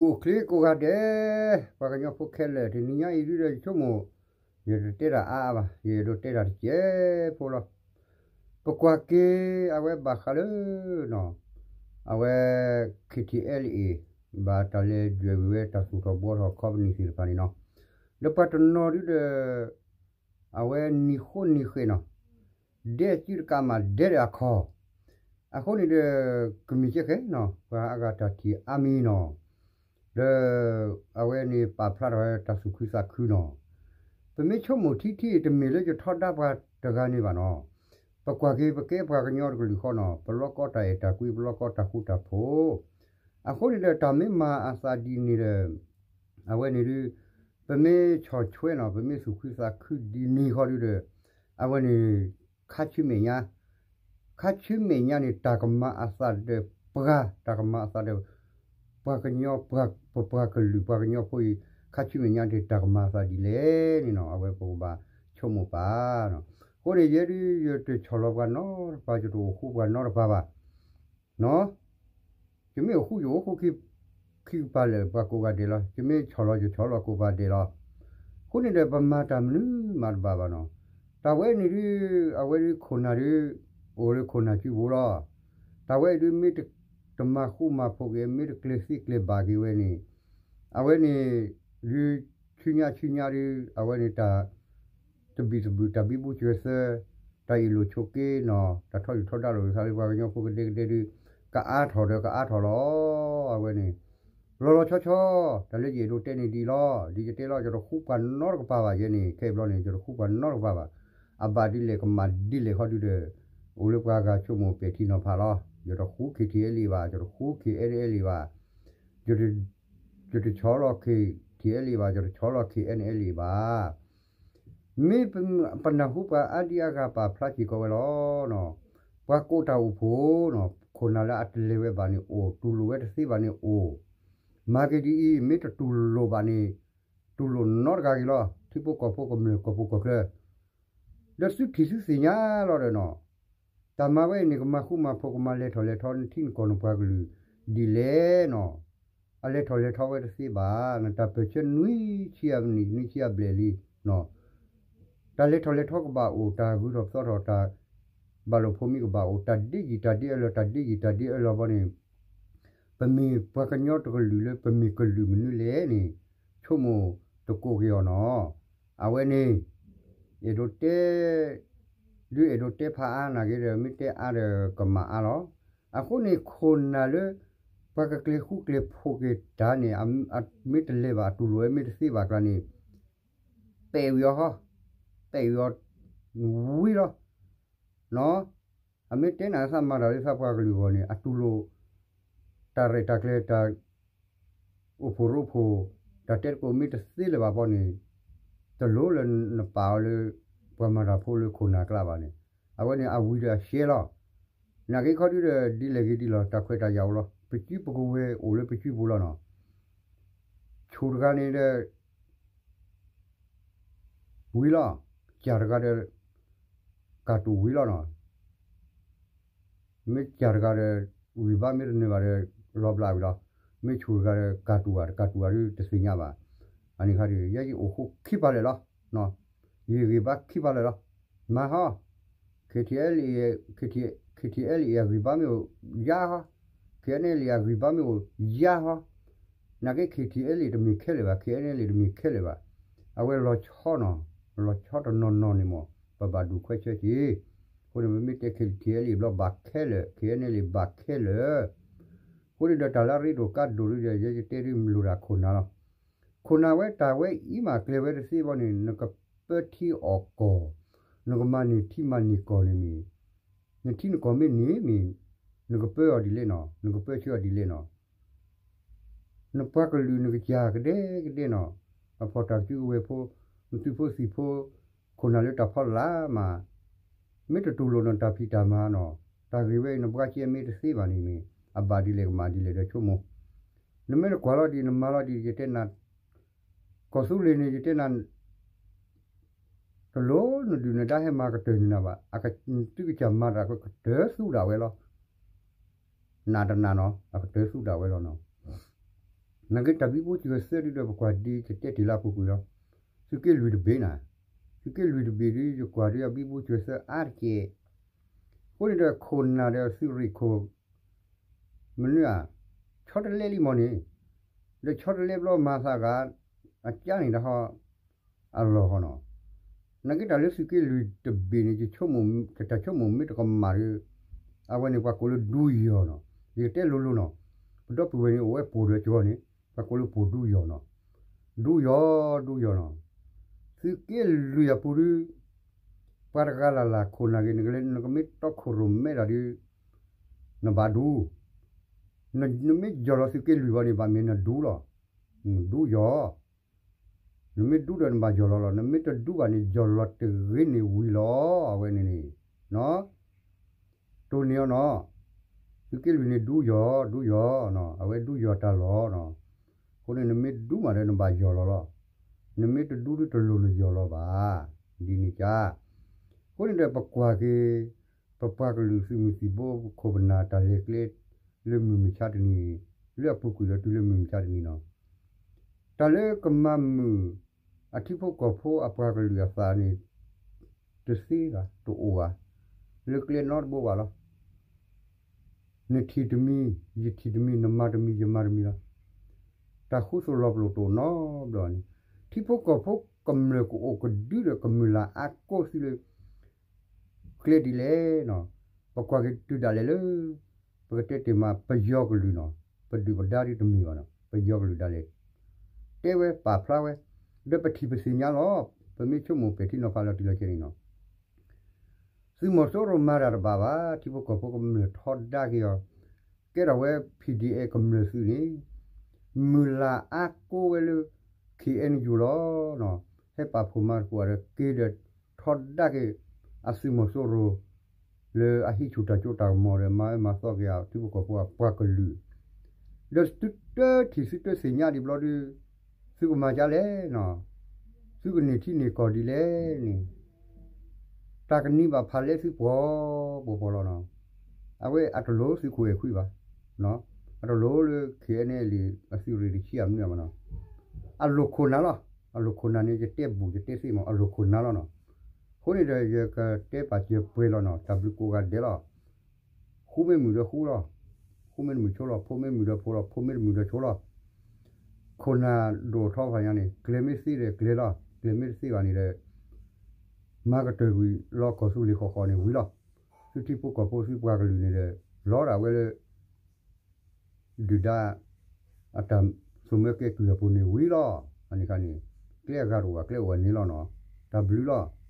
အိၣ်ချ့ကိးဂၤဒဲး, ပှၤကညီဖိခဲလၢာ် တနံၤညါအံၤဒုဒီးယဆိကမိၣ်, ယတတဲတၢ်အါအါဘၣ်, ယအဲၣ်ဒိးတဲတၢ်တစဲးဖိလီၤ. ပကွၢ်က့ၤအဝဲဘၣ်ဃးလၢ အဝဲ ခ့ထံအဲလ်အ့ၣ် ဘၣ်တၢ်လဲၤဒွဲၣ်ဝံၤဝဲတၢ်သူၣ်ထီၣ်ဘှီထီၣ်ခီပနံၣ်သ့ၣ်တဖၣ်န့ၣ်နီၤ, ဒီးပှၤတနီၤဒုဒီး အဝဲနံၤဃိနံၤဃဲးနီၤ, ဒဲစုတကးမးဒဲဒီးအခီၣ်, အဃိန့ၣ်ဒီး ကမ့ၢ်ကဲဃဲနီၤ ပှၤအါဂၤတၢ်ထံၣ်အါမံၤနီၤ, ဒီး အဝဲန့ၣ်ပာ်ဖျါထီၣ်ဝဲတၢ်သူၣ်ခုသးခုနီၤ, ပမ့ၢ်ဆိကမိၣ်ထံထံ တမ့ၢ်လၢယထီဒါပှၤတဂၤန့ၣ်ဘၣ်နီၤ, ပကွၢ်က့ၤပကဲပှၤကညီတကလုာ်ဃီနီၤ ပလီၢ်ကီတၢ်အဲၣ်တၢ်ကွံ ပလီၢ်ကီတၢ်ဃူတၢ်ဖိး, အဃိန့ၣ်ဒီးတၢ်မ့ၢ်မၤအသးဒ်န့ၣ်ဒီး အဝဲန့ၣ်ဒု ပမ့ၢ်ဆီၣ်ထွဲနီၤ ပမ့ၢ်သူၣ်ခုသးခုဒ်န့ၣ်ဃီဒုဒီး အဝဲန့ၣ် ခါဆူမဲာ်ညါ, ခါဆူမဲာ်ညါန့ၣ် တၢ်ကမၤအသးဒီးပှၤ, တၢ်ကမၤအသးဒီး ပှၤကညီ ပပှၤကလုာ်ပှၤကညီဖိအံၤ ခါဆူမဲာ်ညါန့ၣ် တၢ်ကမၤအသးဒ်လဲၣ်န့ၣ်နီၤ အဝဲပကဘၣ်ဆိကမိၣ်ပာ်နီၤ, အဃိန့ၣ် ယဲဒု ယတဆီၣ်လီၤပှၤနီတပၤ ယတအိၣ်ဃူပှၤနီတပၤဘၣ် နီၤ, ယမ့ၢ်အိၣ်ဃူယအိၣ်ဃူ ခံကပၤလၢာ်ပှၤကိးဂၤဒဲးလီၤ, ယမ့ၢ်ဆီၣ်လီၤယဆီၣ်လီၤကိးဂၤဒဲးလီၤ, အဃိန့ၣ်ဒီးပမၤတၢ်မနုၤမၤတဘၣ်ဘၣ်နီၤ, တၢ်ဝဲန့ၣ်ဒု အဝဲဒုခိၣ်နၢ်ဒု အိၣ်လၢခိၣ်နၢ်စုပူၤလီၤ, တၢ်ဝဲအံၤဒုမ့ၢ်တမၤဃူမၤဖိးက့ၤ မ့ၢ်တကျဲၤသံကျဲၤဘၣ်က့ၤဝဲန့ၣ်, အဝဲန့ၣ် ဒု ဆူညါဆူညါဒု အဝဲန့ၣ်တၢ် တဘံၣ်တဘုၣ် တၢ်ဘံဘူဆၢသၢ, တၢ်အ့ၣ်လိာ်ဆိးက့နီၤ တၢ်ထီၣ်ယူးထီၣ်ဒါလိာ်သးလၢပှၤကညီဖိကဒဲကဒဲဒု ကအါထီၣ်ဒီးကအါထီၣ်လီၤ. အဝဲန့ၣ် လီၤလီၤဆီဆီ တၢ်လၢယအဲၣ်ဒိးတဲန့ၣ်ဒ်အံၤလီၤ. ဒ်ယတဲလီၤ ယတဃူပှၤနီတကပၤဘၣ်ယဲန့ၣ် ခဲအံၤဘျီန့ၣ် ယတဃူပှၤနီတကပၤဘၣ်. အဘၣ်ဒ်လဲၣ်ကမၣ်ဒ်လဲၣ်ဃီဒုဒီး အိၣ်လၢပှၤဂၤဆိကမိၣ်ပဲာ်ထံနီၤဖးလီၤ. ယတဃူ ခ့ထံအဲလ်အ့ၣ် ဘၣ်, ယတဃူ ခ့အဲနအဲလ်အ့ၣ် ဘၣ်, ယတဆီၣ်လီၤ ခ့ထံအဲလ်အ့ၣ် ဘၣ်, ယတဆီၣ်လီၤ ခ့အဲနအဲလ်အ့ၣ် ဘၣ်. မ့ၢ်ပနၢ်ဟူပှၤအါဒံအါဂၤပာ်ဖျါစ့ၢ်ကီးဝဲလီၤ. ပှၤကိးတၢ်အိၣ်ဖှိၣ်နီၤ ခိၣ်နၢ်လၢအတလဲၤဝဲဘၣ်န့ၣ်အိၣ်, တူၢ်လိာ်ဝဲတသ့ဘၣ်န့ၣ်အိၣ်, မၤက့ၤဒ်အံၤ မ့ၢ်တတူၢ်လိာ်ဘၣ်န့ၣ် တူၢ်လိာ်နီတဂၤဂ့ၤလီၤ. ထံဖိကီၢ်ဖိကမျၢၢ်ကီၢ်ပူၤကီၢ်ချၢ ဒီးသုထံၣ်သုသ့ၣ်ညါလီၤဒီးနီၤ, တၢ်မၤဝဲအံၤန့ၣ် ကမၤဃူမၤဖိး ကမၤလဲၤထီၣ်လဲၤထီနထံနကီၢ်နပှၤကလုာ်ဒ်လဲၣ်နီၤ, အလဲၤထီၣ်လဲၤထီဝဲတသ့ဘၣ်, နတၢ်ပၢၢ်ဆၢနွံဆံအနံၣ် နွံဆံအဘျဲၣ်လံနီၤ, တၢ်လဲၤထီၣ်လဲၤထီကဘၣ်အိၣ်, တၢ်ဂုၤထီၣ်ပသီထီၣ် တၢ်ဘၣ်လိာ်ဖိးမံကဘၣ်အိၣ်, တၢ်ဒ့ယံာ်တၢ်ဒ့အၢလီၤ, တၢ်ဒ့ယံာ်တၢ်ဒ့အၢလီၤဘီန့ၣ် ပမ့ၢ်ပှၤကညီတကလုာ်လၢပမ့ၢ်ကလုာ်မနုၤလဲၣ်န့ၣ် ဆိကမိၣ်တကိးက့ၤအီၤနီၤ. အဝဲန့ၣ် အဲၣ်ဒိးတဲ ဒုးအဲၣ်ဒိးတဲဖးအါနာ်က့ဒီး မ့ၢ်တဲအါဒီးကမၤအါလီၤ. အဃိန့ၣ် ခိၣ်နၢ်လၢ ပှၤကကျဲၤဃူကျဲၤဖိးက့ၤတၢ်န့ၣ် မ့ၢ်တလဲၤဘၣ် အတူၢ်လိာ်ဝဲ မ့ၢ်တသ့ဘၣ်ကျါန့ၣ် ပဲာ်ဝံၤအီၤဟီ, ပဲာ်ဝံၤအီၤ ဝံၤလီၤ. နီၤ, အမ့ၢ်တဲနၤသးမၤတၢ်လၢသးပှၤကလုာ်အဂီၢ်န့ၣ် အတူၢ်လိာ် တၢ်ရဲၣ်တၢ်ကျဲၤ တၢ်အိၣ်ဖှိၣ်ရိဖှိၣ် တၢ်တဲသကိးမ့ၢ်တသ့လၢၤဘၣ်ဘီန့ၣ် တလိၣ်လၢနပာ်အီၤလၢ ပှၤမၤတၢ်ဖိလၢခိၣ်နၢ်ကျါဘၣ်န့ၣ် အဝဲန့ၣ်အဝံၤဒီးအရှဲလီၤ. နာ်က့ခီဒုဒီး ဒ်လဲၣ်ဂ့ၤဒ်လီၤ တၢ်ခွဲးတၢ်ယာ်အိၣ်လီၤ. ပစုပကဝဲၤအိၣ်လၢပစုပူၤလီၤနီၤ. ဆူၣ်တဂၤန့ၣ်ဒီး ဝံၤလီၤ, ကၢ်တဂၤဒီး ကၢ်တူာ်ဝံၤလီၤနီၤ. မ့ၢ်ကၢ်တဂၤဒီး ဂံၢ်ဘါမ့ၢ်တနၢၤဘၣ်ဒီး လီၤဘျးဝံၤလီၤ. မ့ၢ်ဆူၣ်တဂၤဒီး ကၢ်တူာ်ဘၣ် တကၢ်တူာ်ဘၣ်ဒုတသ့ၣ်ညါဘၣ်. အန့ၣ်ခါဒီး ယဲယအိၣ်ဃူခံပၤလၢာ်လီၤ. ယဂံၢ်ဘါခံပၤလၢာ်လီၤ. မၤဟီ ခ့ထံအဲလ်အ့ၣ် ခ့ထံအဲလ်အ့ၣ် အဂံၢ်ဘါမ့ၢ်အိၣ်ယါဟီ, ခ့အဲနအဲလ်အ့ၣ် အဂံၢ်ဘါမ့ၢ်အိၣ်ယါဟီ, နာ်က့ ခ့ထံအဲလ်အ့ၣ် တမ့ၢ်ခဲလၢာ်ဘၣ်, ခ့အဲနအဲလ်အ့ၣ် တမ့ၢ်ခဲလၢာ်ဘၣ်. အဝဲလီၤဆီနီၤ, လီၤဆီတနီၤနီၤန့ၣ်မ့ၢ် ပဘၣ်ဒုးခွဲးဆၢက့ၤ. အဃိန့ၣ် ပမ့ၢ်တဲ ခ့ထံအဲလ်အ့ၣ် ဘျီဘၣ်ခဲလၢာ်, ခ့အဲနအဲလ်အ့ၣ် ဘၣ်ခဲလၢာ်. အဃိန့ၣ်ဒီး တၢ်လၢအရ့ဒိၣ်ကါဒိၣ်ဒုဒီး ယဲယတဲဒုမ့ၢ်လိာ်ဒၣ်ခိၣ်နၢ်လီၤ. ခိၣ်နၢ်ဝဲတၢ်ဝဲအံၤမးကျဲၤဝဲတသ့ဘီန့ၣ် နကပၢထံအီၣ်ကီၢ်, နကမၤန့ၢ်ထံမၤန့ၢ်ကီၢ်န့ၣ်မ့ၢ်, နထံနကီၢ်မ့ၢ်န့ၢ်မ့ၢ်, နကပၢအီၤဒ်လဲၣ်နီၤ, နကပၢဆှၢအီၤဒ်လဲၣ်နီၤ. နပှၤကလုာ်နကစၢ်ကဒဲကဒဲနီၤ, အဖီၣ်တၢ်စုကဝဲၤဖိ, နသုးဖိသံၣ်ဖိ, ခိၣ်နၢ်လၢတၢ်ဖီလာ်မး, မ့ၢ်တတူၢ်လိာ်နီၤတၢ်ဖံးတၢ်မၤနီၤ, တၢ်ဂ့ၢ်ဝဲအံၤနဘှါကဲမ့ၢ်တသ့ဘၣ်န့ၣ်မ့ၢ်, အဘၣ်ဒ်လဲၣ်ကမၣ်ဒ်လဲၣ်ဒီးဆိကမိၣ်. နမ့ၢ်တကွၢ်လီၤဒံး နမၤလီၤဒံး ယတဲနၤ, ကီၢ်သူလ့ၤန့ၣ် ယတဲနၤ တလိၣ်နဒုၣ်နဒါဟဲမၤကတၢၢ်န့ၢ်နၤဘၣ်, သုကစၢ်မၤတၢ်ကတၢၢ်သူဒၣ်ဝဲလီၤ. နးတနးနီၤ အကတၢၢ်သူဒၣ်ဝဲလီၤနီၤ. နာ်က့တၢ်ဘံဘူစၢၤသၢဒုဒီး ပကွၢ်ဒ်ယတဲတ့ၢ်လၢအပူၤကွံာ်လီၤ. သုးက့လွံၢ်တဘ့ၣ်နၤ, သုးက့လွံၢ်တဘ့ၣ်ဒု ယကွၢ်ဒုအဘံဘူစၢၤသၢအါတက့ၢ်. အဃိန့ၣ်ဒီးခိၣ်နၢ်ဒီးသုးရ့ၣ်ခိၣ် မနုၤဧါ, ဆီတလဲလံမ့ၢ်န့ၣ်, ဒီးဆီတလဲဘျီမၤသးဂၤ အကါန့ၣ်တဟီ အလီၢ်ဃီနီၤ. နာ်က့တၢ်လၢသုးက့လွံၢ်တဘ့ၣ်န့ၣ် ယတၢ်ဆိကမိၣ်မ့ၢ်တကမၣ်ဒီး အဝဲန့ၣ်ပှၤကိးလၢဒူယီၤနီၤ. ယကတဲလိၤလိၤနီၤ, ပဒီပုၢ်ဝဲၢ်န့ၣ် အိၣ်ဝဲပိၢ်ဒီးကၠီန့ၣ် ပှၤကိးလၢပိၢ်ဒူယီၤနီၤ. ဒူယီၤ, ဒူယီၤနီၤ. သုးက့လွံၢ်အပူၤဒု ပှၤတဂၤလၢ်လၢ်ခိၣ်နၢ်ဂ့ၤ နကလဲၤနကမ့ၢ်တီခိၣ်ရိၣ်မဲဒၣ်ဒု နဘၣ်ဒူ, နမ့ၢ်ယီၢ်လီၤသုးက့လွံၢ်ဘၣ်န့ၣ် ဘၣ်မ့ၢ်နဒူလီၤ. ဒူယီၤ, နမ့ၢ်ဒူဒီးနဘၣ်ယီၢ်လီၤလီၤ. နမ့ၢ်တဒူဘၣ်န့ၣ် ယီၢ်လီၤတဂ့ၤန့ၢ်ဝံၤလီၤ. အဝဲန့ၣ်န့ၣ် တိၢ်န့ၢ်အီၤနီၤ. သုးက့လွံၢ်န့ၣ်ဒူယီၤ, ဒူယီၤ, အဝဲဒူယီၤတၢ်လီၢ်နီၤ. အဃိန့ၣ် နမ့ၢ်ဒူမးဒီးနဘၣ်ယီၢ်လီၤလီၤ. နမ့ၢ်တဒူဒုတလိၣ်နယီၢ်လီၤဘၣ်. ဒ်န့ၣ်ကါ အဃိန့ၣ်ဒီးပကွၢ်က့ၤ ပပှၤကလုာ်သုးမုၢ်သံၣ်ဘိပခိၣ်ပနၢ်တၢ်လဲၤကျဲ လၢမုၢ်မဆါတနံၤ, လၢအပူၤကွံာ်ဒီးတုၤလၢမုၢ်မဆါတနံၤနီၤ. တၢ်လၢကမၤမုာ်အထံဖိကီၢ်ဖိအပှၤကလုာ်အသးန့ၣ် တသ့ဘၣ်, တအိၣ်ဘၣ်, လၢကျဲနီတဘိဘၣ်လီၤ. နထံၣ်တမံၤ ယထံၣ်တမံၤ, နမၤတမံၤ ယမၤတမံၤလီၤ. တၢ်ဃူသိၣ်လီၤပလိာ်တအိၣ်နီတဘျီန့ၣ်, ထံဖိကီၢ်ဖိကမျၢၢ်ကအိၣ်ကဒုဒီးကမုာ်လၤအါကိးသုလၢ ကျဲဒ်လဲၣ်နီၤ. ပကွၢ်က့ၤတုၤဒၣ်လဲာ်လၢ ပကတဲတ့ၢ်မး ပယီၤကလုာ်နီၤ, ပဒုၣ်ပဒါဒ်တမ့ၢ်ဘၣ်နီၤ, ပယီၤကလုာ်ဒၣ်လဲာ် တဲဝဲပာ်ဖျါဝဲ, ဒီးပထံၣ်ပသ့ၣ်ညါလီၤ. ပမ့ၢ်ဆိကမိၣ်ပဲာ်ထံနီၤဖးလီၤတံၢ်လီၤဆဲးန့ၣ်နီၤ သုးမီၤစိရိၤမၤတၢ်တဘၣ်ဘၣ်, ထံဖိကီၢ်ဖိကမျၢၢ်ထီဒါက့ၤအီၤ, ကဲထီၣ်ဝဲ ဖံၣ်ဒံၣ်အဲၣ် ကမျၢၢ်သုးန့ၣ်, မုၢ်လၢ်အါကိးဝဲလၢ ခ့ၣ်အဲၣ်ယူၣ်လီၤ. ဟဲပာ်ဖှိၣ်မၤသကိးဒီးက့ၤဒီးထီဒါက့ၤ အသုးမီၤစိရိၤ လၢအဟံးဆူၣ်တၢ်စိတၢ်ကမီၤဒီး မၤအၢမၤသီက့ၤအထံဖိကီၢ်ဖိအပှၤကလုာ်, ဒီးသုတထံၣ်သုတသ့ၣ်ညါဒံးဘျီဒု သုကမၤဒ်လဲၣ်နီၤ, သုကန့ၢ်ထံန့ၢ်ကီၢ်ဒ်လဲၣ်န့ၣ်, တၢ်ကနံၤဘၣ်ဖးလဲသုပှီၤပှီၤပှီၤလီၤနီၤ. အဝဲအတလိၣ်သုခိၣ်အဲၣ်ခွံဘၣ်, အတလိၣ်လၢ ခ့ၣ်အဲၣ်အဲၣ် အသုးရ့ၣ်တဆံအမနုၤမနီၤ, အလိၣ်ခိၣ်နၢ်လီၤ. အလိၣ်ခိၣ်နၢ်န့ၣ် ယတဲဘူးယတဲသ့မး အလိၣ်ခိၣ်နၢ်လီၤနီၤ. အဃိန့ၣ်ဒီး ယကတဲပာ်စၢၤပှဲၤလီၤနီၤ, တၢ်ဘျုးကိးဂၤဒဲးလီၤ. ဃူမ့ၢ်မုာ်ဒီးဃူလီၤ, ဃူမ့ၢ်တမုာ်ဆိလီၤ, ဖိမ့ၢ်မုာ်ဒီးဖိလီၤ, ဖိမ့ၢ်တမုာ်ဒီးဆိလီၤ. ခိၣ်နၢ်ဒိၣ်ထီဖးညါန့ၣ် ကျဲၤမ့ၢ်သ့ဒီးကျဲၤလီၤ, ကျဲၤမ့ၢ်တသ့ဘၣ်န့ၣ်ဒီး မၤကတၢၢ်ကွံာ်လီၤကီၢ်သူလ့ၤဃီဃီန့ၣ်ဝံၤလီၤ. သုထံဖိကီၢ်ဖိသုပှၤကလုာ်န့ၣ်ဒီး လီၤဒၣ်ဝဲလၢ ဒုၣ်ဒါ အတၢ်စိာ်မၢကဲကုၢ်အပူၤန့ၣ်ဝံၤလီၤ. အန့ၣ်ခါန့ၣ် ကျဲအဂၤတအိၣ်ဘၣ် ကျဲအိၣ်ဘၣ်န့ၣ်လီၤနီၤ. တၢ်ဘျုးလီၤ.